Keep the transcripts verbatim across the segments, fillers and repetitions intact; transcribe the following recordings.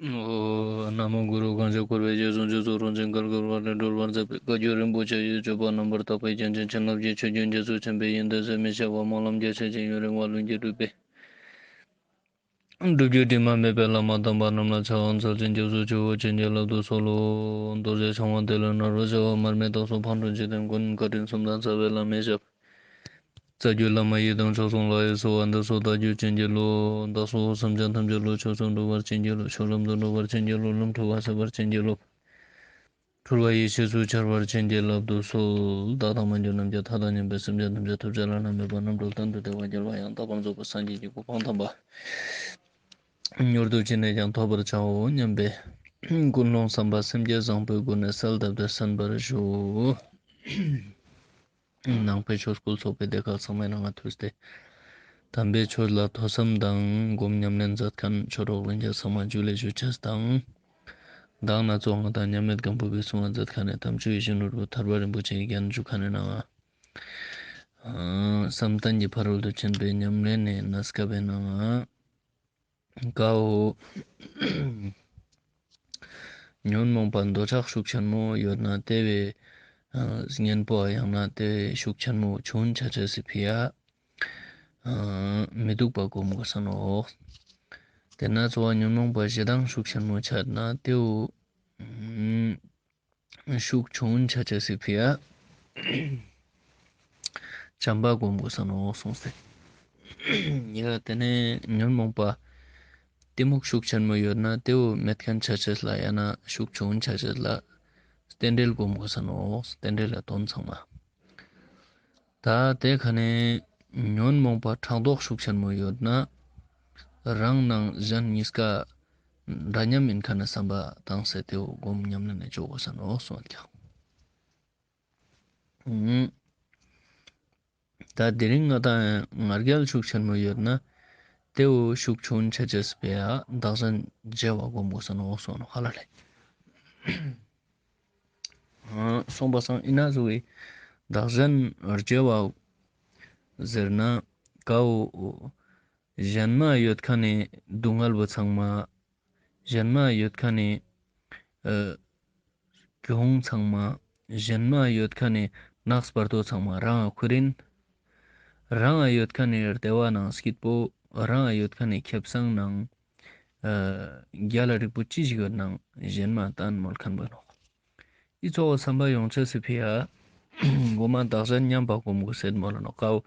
ཨོ། ན་མོ་གུ་རུ། གང་ཞིག་འཁོར་བའི་རྗེས་སུ་འཇུག་ཚུལ་རང་བཞིན་བཀལ་བཀལ་བ་ལས་སྒྲོལ་བར་མཛད་པའི་བཀའ་བརྒྱུད་རིན་པོ་ཆེ་ཡི་སྤྱོད་པ་རྣམ་པར་དག་པའི་རྒྱན་ཅན་བྱིན་རླབས་ཀྱི་ཆུ་རྒྱུན་རྒྱ་མཚོ་ཆེན་པོའི་ཡོན་ཏན་ཟད་མི་ཤེས་པ་སྨོན་ལམ་རྒྱ་ཆེ་ཞིང་ཡུན་རིང་བ་ལྷུན་གྱིས་གྲུབ་པའི་སྒྲུབ་བརྒྱུད་དྲི་མ་མེད་པའི་བླ་མ་དམ་པ་རྣམས་ལ་ཕྱག་འཚལ་ཞིང་སྐྱབས་སུ་མཆིའོ། བྱིན་གྱིས་བརླབ་ཏུ་གསོལ་ལོ། རྡོ་རྗེ་འཆང་བ་ཏེ་ལོ་ནཱ་རོ་བྱ་བ་མར་མི་དྭགས་སོགས་ཕག་གྲུ་འཇིག་རྟེན་མགོན་བཀའ་དྲིན་གསུམ་ལྡན་རྩ་བའི་བླ་མའི་ཞབས། རྩ་བརྒྱུད་བླ་མ་ཡི་དམ་མཆོག་གསུམ་ལ་གསོལ་བ་འདེབས་སོ། བདག་རྒྱུད་བྱིན་གྱིས་རློབས། བདག་སོགས་སེམས་ཅན་ཐམས་ཅད་བློ་ཆོས་སུ་འགྲོ་བར་བྱིན་གྱིས་རློབས། ཆོས་ལམ་དུ་འགྲོ་བར་བྱིན་གྱིས་རློབས། ལམ་འཁྲུལ་བ་སེལ་བར་བྱིན་གྱིས་རློབས། འཁྲུལ་བ་ཡེ་ཤེས་སུ་འཆར་བར་བྱིན་གྱིས་བརླབ་ཏུ་གསོལ། བདག་དང་མ་གྱུར་ནམ་མཁའི་མཐའ་དང་མཉམ་པའི་སེམས་ཅན་ཐམས་ཅད་ཐོབ་བྱ་བླ་ན་མེད་པ་རྣམ་གྲོལ་གཏན་དུ་བདེ་བ་རྒྱལ་བ་ཡང་དག་པར་རྫོགས་པའི་སངས་རྒྱས་ཀྱི་གོ་འཕང་དམ་པ་མྱུར་དུ་ཅི་ནས་ཀྱང་ཐོབ་པར་བྱའོ་སྙམ་པའི་ཀུན་སློང་བསམ་པ་སེམས་བསྐྱེད་བཟང་པོའི་སྒོ་ནས་གསལ་བཏབ་སྟེ་གསན་པར་ཞུ། ནང་པའི་ཆོས་སྐུལ་ཚོགས་པའི་སྡེ་ཁག་ཚང་མའི་ནང་ང་ཐུགས་ཏེ། དམ་པའི་ཆོས་ལ་ཐོས་བསམ་དང་སྒོམ་ཉམས་ལེན་མཛད་མཁན་ཆོས་གྲོགས་ལྷན་རྒྱས་ཚང་མ་ཇུ་ལེ་ཞུ་ཅེས་དང་། མདང་ན་ཚོགས་ང་དང་མཉམ་མེད་སྒམ་པོ་པའི་གསུང་བ་མཛད་མཁན་ནི་དམ་ཆོས་ཡིད་བཞིན་ནོར་བུ་ཐར་པ་རིན་པོ་ཆེའི་རྒྱན་ཞུ་མཁན་ནི་ནང་ང་། བསམ་གཏན་གྱི་ཕ་རོལ་ཏུ་ཕྱིན་པའི་ཉམས་ལེན་ནི་གནས་སྐབས་པའི་ནང་ང་། ཀའོ། ཉོན་མོངས་པ་འདོད་ཆགས་ཤུགས་ཆེན་མོ་ཡོད་ན་དེ་བས་གཉེན་པོ་ཡང་ན་དེ་བས་ཤུགས་ཆེན་མོ་ཆུང་ཆ་ཆེས་སི་ཕི་ཡ་མི་སྡུག་པ་སྒོམ་དགོས་ས་ནོག། དེ་ན་ཚོ་བ་ཉོན་མོངས་པ་ཞེ་སྡང་ཤུགས་ཆེན་མོ་ཆ་ན་དེ་བོ་ཤུགས་ཆུང་ཆ་ཆེས་སི་ཕི་ཡ་བྱམས་པ་སྒོམ་དགོས་ས་ནོག་གསུངས་ཏེ། ཡ་དེ་ནས་ཉོན་མོངས་པ་གཏི་མུག་ཤུགས་ཆེན་མོ་ཡོད་ན་དེ་བོ་མེད་མཁན་ཆ་ཆེས་ལ་ཡང་ན་ཤུགས་ཆུང་ཆ་ཆེས་ལ་རྟེན་འབྲེལ་སྒོམ་དགོས་ས་ནོག། རྟེན་འབྲེལ་ལ་དོན་ཚང་མ། ད་དེ་ཁ་ནས་ཉོན་མོངས་པ་ཕྲག་དོག་ཤུགས་ཆེན་མོ་ཡོད་ན་རང་ནང་གཞན་གཉིས་ཀ་འདྲ་མཉམ་ཡིན་མཁན་ནི་བསམ་པ་བཏང་སྟེ་དེ་བོ་སྒོམ་ཉམས་ལེན་ནི་བཅོ་དགོས་ས་ནོག་གསུངས་ཀྱང་། ད་དེ་རིང་ང་དང་ང་རྒྱལ་ཤུགས་ཆེན་མོ་ཡོད་ན་དེ་བོ་ཤུགས་ཆུང་ཆ་ཆེས་སི་ཕི་ཡ་བདག་གཞན་བརྗེ་བ་སྒོམ་དགོས་ས་ནོག་གསུངས་ནོག་ཧ་ལ་ལེ། སོང་པ་སང་ཨི་ན་ཟུག་གི་བདག་གཞན་བརྗེ་བ་ཟེར་ན་ཀའོ། གཞན་མ་ཡོད་མཁན་ནི་སྡུག་བསྔལ་བོ་ཚང་མ། གཞན་མ་ཡོད་མཁན་ནི་ཨ་གྱོང་ཚང་མ། གཞན་མ་ཡོད་མཁན་ནི་ནགས་བར་དོ་ཚང་མ་རང་ང་ཁུར་ཡིན། རང་ང་ཡོད་མཁན་ནི་བདེ་བ་ནང་སྐྱིད་པོ། རང་ང་ཡོད་མཁན་ནི་ཁེ་བཟང་ནང་ཨ་རྒྱལ་ལ་རིག་པོ་ཅི་ཞིག་ཡོད་ནང་གཞན་མ་བཏང་མོལ་མཁན་བོ་ནོག། ཨི་ཚོགས་བསམ་པ་ཡོང་ཆེས་སི་ཕི་ཡ་མགོ་མ་བདག་གཞན་མཉམ་པ་སྒོམ་དགོས་ཟེར་མོལ་ལ་ནོག། ཀའོ།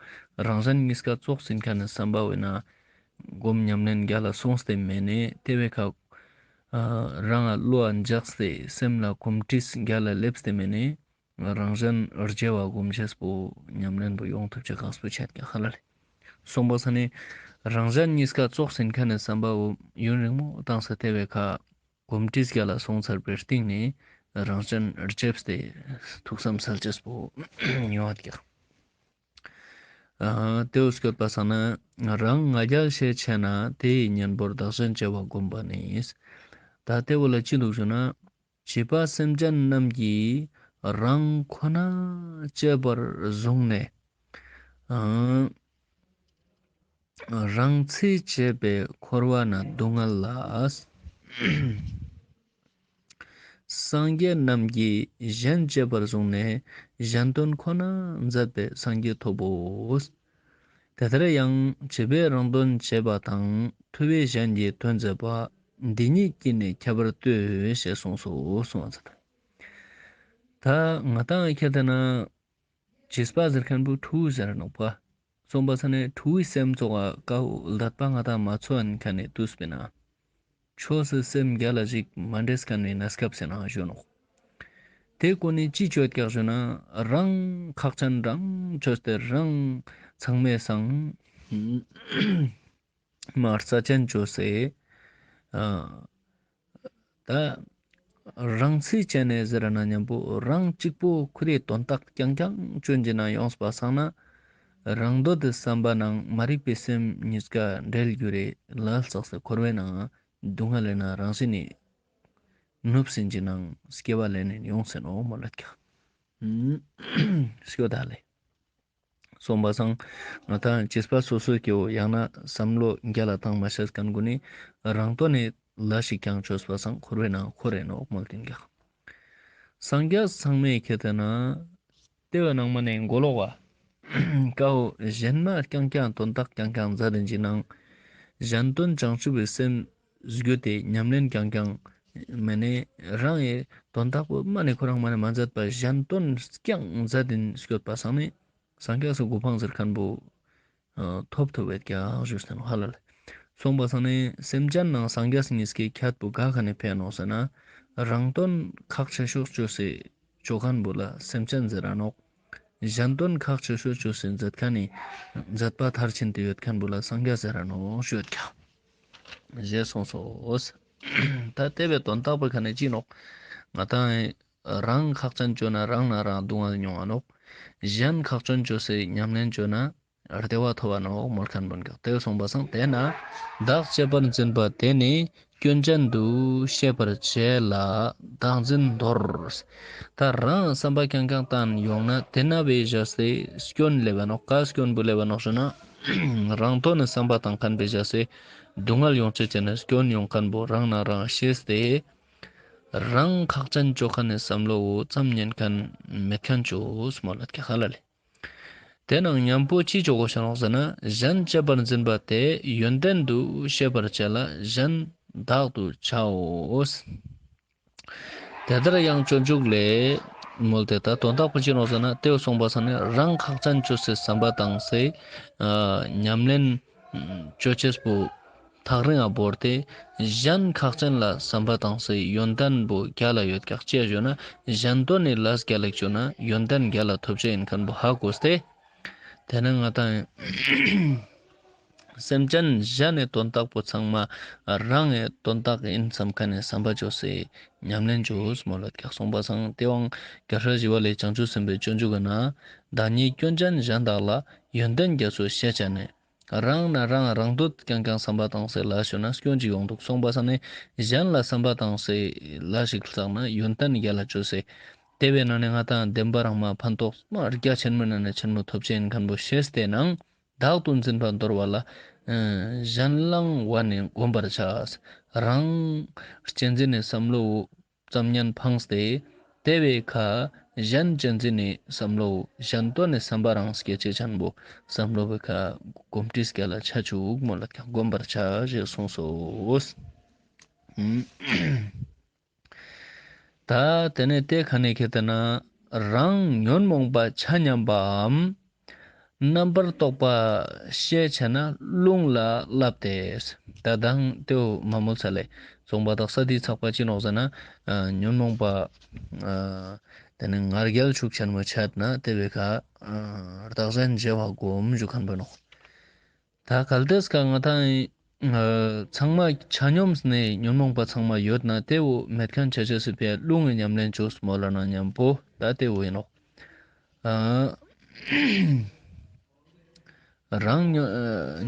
རང་གཞན་གཉིས་ཀ་ཙོགས་ཡིན་མཁན་ནི་བསམ་པ་བོ་ན་སྒོམ་ཉམས་ལེན་རྒྱལ་ལ་སོང་སྟེ་མེད་ནི་དེ་བས་ཁ་ཨ་རང་ང་བློ་འཇགས་ཏེ་སེམས་ལ་གོམས་འདྲིས་རྒྱལ་ལ་སླེབས་ཏེ་མེད་ནི་རང་གཞན་བརྗེ་བ་སྒོམ་ཤེས་པོ་ཉམས་ལེན་པོ་ཡོང་ཐུབ་ཅེས་དཀའ་སྤོ་ཆེན་ཀྱང་ཧ་ལ་ལེ། སོང་པ་སང་ནི་རང་གཞན་གཉིས་ཀ་ཙོགས་ཡིན་མཁན་ནི་བསམ་པ་བོ་ཡུན་རིང་མོ་བཏང་སྟེ་དེ་བས་ཁ་གོམས་འདྲིས་རྒྱལ་ལ་སོང་ཚར་བའི་སྟེང་ནས་རང་གཞན་བརྗེས་ཏེ་ཐུགས་བསམ་གསལ་ཅེས་པོ་ཡོང་བ་ཀྱང་། ཨ་དེ་བོ་སྐྱོད་པ་སང་ན་རང་ང་རྒྱལ་ཤས་ཆེ་ན་དེ་ཡི་གཉེན་པོར་བདག་གཞན་བརྗེ་བ་སྒོམ་པ་ནི། ད་དེ་བོ་ལ་ཅི་འདུག་ཞུ་ན། བྱིས་པ་སེམས་ཅན་རྣམས་ཀྱིས་རང་ཁོ་ན་གཅེས་པར་བཟུང་ནས། ཨ་རང་ཚེ་གཅེས་པའི་འཁོར་བ་ན་སྡུག་བསྔལ་ལ། སངས་རྒྱས་རྣམས་ཀྱིས་གཞན་གཅེས་པར་བཟུང་ནས་གཞན་དོན་ཁོ་ན་མཛད་པའི་སངས་རྒྱས་ཐོབ་བོ། དེ་ལྟར་ཡང་བྱིས་པས་རང་དོན་བྱེད་པ་དང་ཐུབ་པས་གཞན་གྱི་དོན་མཛད་པ། འདི་གཉིས་ཀྱིས་ནི་ཁྱད་པར་ལྟོས་ཞེས་གསུངས་སོ་གསུངས་པ་ཟེར། ད་ང་དང་ཁྱེད་དེ་ན་བྱིས་པ་ཟེར་མཁན་པོ་ཕྲུ་གུ་ཟེར་ནོག་པ། སོང་པ་སང་ནི་ཕྲུ་གུའི་སེམས་ཚོགས་ཀ་ཀའོ་ལ་དད་པ་ང་དང་མ་ཚོ་ཨན་མཁན་ནི་དུས་པའི་ན། ཆོས་སི་སེམས་རྒྱལ་ལ་ཞིག་མ་འདྲེས་མཁན་ནི་གནས་སྐབས་སི་ནང་བཞུགས་ནོག། དེ་ཀུན་ནི་ཅི་བཅོས་ཀྱག་ཞུ་ན་རང་ཁག་ཅན་རང་བཅོས་ཏེ་རང་ཚང་མའི་སང་མ་རྩ་ཅན་བཅོས་སེ། ཨ་ད་རང་ཚེ་ཅན་ནི་ཟེར་ན་མཉམ་པོ་རང་གཅིག་པོ་ཁོ་རའི་དོན་དག་རྐྱང་རྐྱང་བཅོན་གྱི་ན་ཡོངས་པ་སང་ན། རང་འདོད་དི་བསམ་པ་ནང་མ་རིག་པའི་སེམས་གཉིས་ཀ་འབྲེལ་རྒྱུ་རེ་ལ་ལ་ཙག་སེ་འཁོར་བའི་ནང་སྡུག་བསྔལ་ལེ་ན་རང་བཞིན་ནི་ནུབ་ཟིན་གྱི་ནང་སྐྱེ་བ་ལེན་ནི་ཡོང་སེ་ནོག་མོལ་ལ་ཀྱག། སྐྱོ་ད་ལེ། སོང་པ་སང་ང་དང་བྱིས་པ་སོ་སོའི་སྐྱེ་བོ་ཡང་ན་བསམ་བློ་རྒྱལ་ལ་བཏང་མ་ཤེས་མཁན་ཀུན་ནི་རང་དོན་ནི་ ལ་ཞིག་ཀྱང་ཅོས་པ་སང་འཁོར་བའི་ནང་འཁོར་རེ་ནོག་མོལ་ཏེ་ཀྱག། སངས་རྒྱས་ཚང་མའི་ཁེ་ཏེ་ན་ཏེ་བོའི་ནང་མ་ནེ་མགོ་ལོག་པ་ཀ་བོ་གཞན་མ་རྐྱང་རྐྱང་དོན་དག་རྐྱང་རྐྱང་མཛད་དེ་ཅིག་ནང་གཞན་དོན་བྱང་ཆུབ་པའི་སེམས་རྒྱུད་དེ་ཉམས་ལེན་རྐྱང་རྐྱང་མ་ནེ་རང་ངི་དོན་དག་པོ་མ་ནེ་ཁོ་རང་མ་ནེ་མ་མཛད་པ་གཞན་དོན་རྐྱང་མཛད་དེ་སྐྱོད་པ་སང་ནི་སངས་རྒྱས་སི་གོ་འཕང་ཟེར་ཁན་བོ་ཐོབ་ཐུབ་བེད་ཀྱག་ཞུས་ཏེ་ནོག་ཧ་ལ་ལེ། སོང་པ་སང་ནི་སེམས་ཅན་ནང་སངས་རྒྱས་ཉིས་ཀའི་ཁྱད་པོ་ག་ཁ་ནེ་ཕེ་ནོག་ཟེར་ན། རང་དོན་ཁག་ཆེ་ཤོས་ཅོས་སེ་ཅོ་ཁན་བོ་ལ་སེམས་ཅན་ཟེར་ར་ནོག། གཞན་དོན་ཁག་ཆེ་ཤོས་ཅོས་སེ་མཛད་ཁན་ནི་མཛད་པ་མཐར་ཕྱིན་ཏེ་ཡོད་ཁན་བོ་ལ་སངས་རྒྱས་ཟེར་ར་ནོག་ཞུ་ཡོད་ཀྱག་ཞེས་གསུངས་སོ། ད་ཏེ་བོའི་དོན་དག་པོ་ཁ་ནེ་ཅི་ནོག། ང་དང་རང་ཁག་ཅན་ཅོས་ན་རང་ན་རང་སྡུག་བསྔལ་མྱོང་ང་ནོག། གཞན་ཁག་ཅན་ཅོས་སེ་ཉམས་ལེན་ཅོས་ན་བདེ་བ་ཐོབ་བ་ནོག་མོལ་ཁན་བོ་ཀྱག། ཏེ་སོང་པ་སང་ཏེ་ན་བདག་གཅེས་པར་འཛིན་པ་དེ་ནི་སྐྱོན་ཅན་དུ་ཤེས་པར་བྱས་ལ་བདག་འཛིན་འདོར། ད་རང་བསམ་པ་རྐྱང་རྐྱང་བཏང་ཡོང་ན་ཏེ་ན་བེ་བཞག་སྟེ་སྐྱོན་ལེབ་བ་ནོག། ཀ་སྐྱོན་བོ་ལེབ་བ་ནོག་ཞུ་ན་རང་དོན་ནི་བསམ་པ་བཏང་ཁན་བེ་བཞག་སྟེ་སྡུག་བསྔལ་ཡོང་ཅེས་ཅན་ནི་སྐྱོན་ཡོང་ཁན་བོ་རང་ན་རང་ཤེས་ཏེ་རང་ཁག་ཅན་ཅོ་ཁན་ནི་བསམ་བློ་བོ་ཙམ་ཉན་ཁན་མེད་ཁན་ཅོས་མོལ་ལ་ཀྱག་ཧ་ལ་ལེ། ཏེ་ནང་ཉམ་པོ་ཅི་ཅོ་གོས་ཤ་ནོག་ཟེར་ན། གཞན་གཅེས་པར་འཛིན་པ་དེ་ཡོན་ཏན་དུ་ཤེས་པར་བྱས་ལ་གཞན་བདག་ཏུ་བྱའོ། དེ་ལྟར་ཡང་སྤྱོད་འཇུག་ལས་མོལ་ཏེ་ད་དོན་དག་པོ་ཅི་ནོག་ཟེར་ན། ཏེ་བོ་སོང་པ་སང་ནི་རང་ཁག་ཅན་ཅོས་སེ་བསམ་པ་བཏང་སེ་ཉམས་ལེན་ཅོ་ཅེས་པོ་ཐག་རིང་ང་བོར་ཏེ་གཞན་ཁག་ཅན་ལ་བསམ་པ་བཏང་སེ་ཡོན་ཏན་པོ་རྒྱལ་ལ་ཡོད་ཀྱག་ཅེས་ཞུ་ན། གཞན་དོན་ནི་ལས་རྒྱལ་ལ་ཅོས་ན་ཡོན་ཏན་རྒྱལ་ལ་ཐོབ་ཅེས་ཨིན་ཁན་བོ་ཧ་གོ་སྟེ། ཏེ་ནེ་ང་དང་སེམས་ཅན་གཞན་ནི་དོན་དག་པོ་ཚང་མ་རང་ངི་དོན་དག་ཨིན་བསམ་ཁན་ནི་བསམ་པ་ཅོས་སེ་ཉམས་ལེན་ཅོས་མོལ་ལ་ཀྱག། སོང་པ་སང་ཏེ་བོའང་རྒྱལ་སྲས་ཞི་བ་ལྷས་བྱང་ཆུབ་སེམས་དཔའི་སྤྱོད་འཇུག་གི་ནང་བདག་ཉིད་སྐྱོན་ཅན་གཞན་དག་ལ་ཡོན་ཏན་རྒྱ་མཚོ་ཤེས་བྱས་ནས། རང་ན་རང་རང་འདོད་རྐྱང་རྐྱང་བསམ་པ་བཏང་སེ་ལ་ཞུ་ན་སྐྱོན་ཅིག་ཡོང་འདུག། སོང་པ་སང་ནི་གཞན་ལ་བསམ་པ་བཏང་སེ་ལ་ཞིག་བསགས་ན་ཡོན་ཏན་རྒྱལ་ལ་ཅོས་སེ། ཏེ་བོའི་ནང་ནེ་ང་དང་བདེན་པ་རང་མ་ཕན་ཐོགས་མ་རྒྱ་ཆེན་མོའི་ནང་ནེ་ཆེན་མོ་ཐོབ་ཅེས་ཨིན་ཁན་བོ་ཤེས་ཏེ་ནང་བདག་ཏུ་འཛིན་པ་འདོར་བ་ལ་གཞན་བླང་བ་ནི་བསྒོམ་པར་བྱ། རང་གཅེས་འཛིན་ནི་བསམ་བློ་ཙམ་ཉན་ཕངས་ཏེ། ཏེ་བོའི་ཁ་གཞན་གཅེས་འཛིན་ནི་བསམ་བློ་གཞན་དོན་ནི་བསམ་པ་རང་སྐྱེ་ཅེས་ཅན་བོ་བསམ་བློ་བོའི་ཁ་གོམས་འདྲིས་རྒྱལ་ལ་ཆ་ཅུག་མོལ་ལ་ཀྱག། བསྒོམ་པར་བྱ་ཞེས་གསུངས་སོ། ད་ཏེ་ནེ་ཏེ་ཁ་ནེ་ཁེ་ཏེ་ན་རང་ཉོན་མོངས་པ་ཆ་མཉམ་པའམ་རྣམ་པར་རྟོག་པ་ཤས་ཆེ་ན་རླུང་ལ་བསླབ་སྟེ། ད་དང་ཏེ་བོ་མ་མོལ་ས་ལེ། སོང་པ་དག་ས་དེའི་ཚགས་པ་ཅི་ནོག་ཟེར་ན། ཉོན་མོངས་པ་ཏེ་ནེ་ང་རྒྱལ་ཤུགས་ཆེན་མོ་ཆད་ན་ཏེ་བོའི་ཁ་བདག་གཞན་བརྗེ་བ་སྒོམ་ཞུ་ཁན་བོ་ནོག། ད་གལ་ཏེ་ཀ་ང་དང་ཚང་མ་ཆ་སྙོམས་ནེ་ཉོན་མོངས་པ་ཚང་མ་ཡོད་ན་ཏེ་བོ་མེད་ཁན་ཆ་ཅེས་སི་ཕིའ་རླུང་ངི་ཉམས་ལེན་ཅོས་མོལ་ལ་ན་ཉམ་པོ་ད་ཏེ་བོ་ཨིན་ནོག། རང་ཉོན་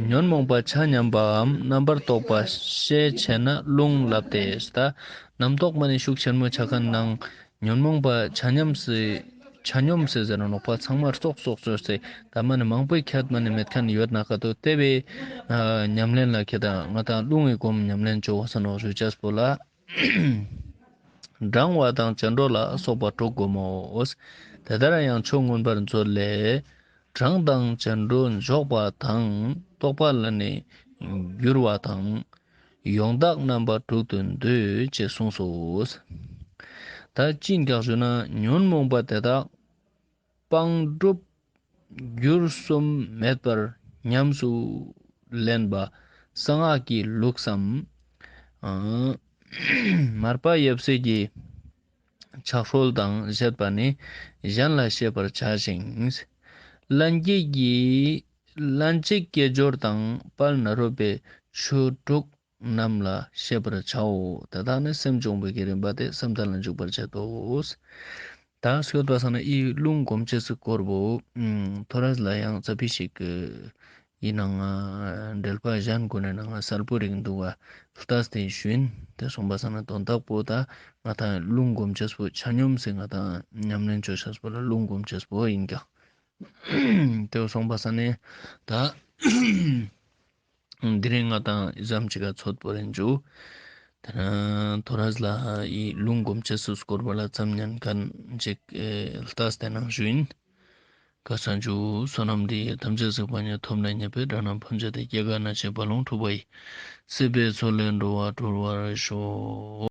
ཉོན་མོངས་པ་ཆ་མཉམ་པའམ་རྣམ་པར་རྟོག་པ་ཤས་ཆེ་ན་རླུང་བསླབ་སྟེ། ད་རྣམ་རྟོག་མ་ནེ་ཤུགས་ཆེན་མོ་ཆ་ཁན་ནང་ཉོན་མོངས་པ་ཆ་མཉམ་སེ་ཆ་སྙོམས་སེ་ཟེར་ནོག་པ་ཚང་མ་རྩོག་རྩོག་ཅོས་སེ་ད་མ་ནེ་མང་པོའི་ཁྱད་མ་ནེ་མེད་ཁན་ཡོད་ན་ཀ་ཏོ་ཏེ་བོའི་ཉམས་ལེན་ལ་ཁེ་ཏེ་ང་དང་རླུང་ངི་སྒོམ་ཉམས་ལེན་ཅོ་བ་ས་ནོག་ཞུ་ཅེས་པོ་ལ། བགྲང་བ་དང་བྱེར་འགྲོ་ལ་སོགས་པ་དྲུག་སྒོམ་མོ། དེ་ལྟར་ཡང་ཆོས་མངོན་པར་མཛོད་ལས། བགྲང་དང་བྱེར་འགྲོ་འཇོག་པ་དང་། རྟོག་པ་ལ་ནི་སྒྱུར་བ་དང་། ཡོངས་དག་རྣམ་པ་དྲུག་ཏུ་འདོད། ཅེས་གསུངས་སོ། ད་ཅི་ཨིན་ཀྱག་ཞུ་ན་ཉོན་མོངས་པ་དེ་དག་སྤང་སྒྲུབ་སྒྱུར་གསུམ་མེད་པར་ཉམས་སུ་ལེན་པ་གསང་སྔགས་ཀྱི་ལུགས་སམ། མར་པ་ཡབ་སྲས་ཀྱི་ཕྱག་སྲོལ་དང་བཞེད་པ་ནི་གཞན་ལ་ཤེས་པར་བྱ་ཞིང་། ལྷན་སྐྱེས་ཀྱི་ལྷན་ཅིག་སྐྱེས་སྦྱོར་དང་དཔལ་ནཱ་རོ་པའི་ཆོས་དྲུག་རྣམས་ལ་ཤེས་པར་བྱའོ། དེ་དག་ནི་སེམས་བྱུང་བའི་གི་རིམ་པ་སྟེ་བསམ་གཏན་ལ་འཇུག་པར་བྱེད་དོ། ད་སྐྱོད་པ་སང་ན་ཨི་རླུང་སྒོམ་ཅེས་སི་སྐོར་བོ་ཐོ་རེས་ལ་ཡང་ཙ་པིག་ཞིག་ཨི་ནང་ང་འགྲེལ་པ་གཞན་གུན་ནི་ནང་ང་གསལ་པོ་རིག་འདུག་ག་ལྟས་ཏེ་ཞུ་ཨིན། དེ་སོང་པ་སང་ན་དོན་དག་པོ་ད་ང་དང་རླུང་སྒོམ་ཅེས་པོ་ཆ་སྙོམས་སེ་ང་དང་ཉམས་ལེན་ཅོ་ཅེས་པོ་ལ་རླུང་སྒོམ་ཅེས་པོ་ཨིན་ཀྱག། དེ་སོང་པ་སང་ན་ད་དེ་རིང་ང་དང་ཨི་ཙམ་ཅིག་ག་ཚོད་པོ་རིན་ཞུ། དེ་ན་ཐོ་རས་ལ་ཡི་ལུང་སྒོམ་ཆེས་སུ་སྐོར་བ་ལ་ཙམ་ཉན་ཁན་ཅིག་ལྟས་ཏེ་ནང་ཞུ་ཡིན། ཁ་སང་ཇུ་བསོད་ནམས་འདི་ཡིས་ཐམས་ཅད་གཟིགས་པ་ཉིད། ཐོབ་ནས་ཉེས་པའི་དགྲ་རྣམས་ཕམ་བྱས་ཏེ། སྐྱེ་རྒ་ན་འཆིའི་རྦ་ཀློང་འཁྲུགས་པ་ཡི། སྲིད་པའི་མཚོ་ལས་འགྲོ་བ་སྒྲོལ་བར་ཤོག།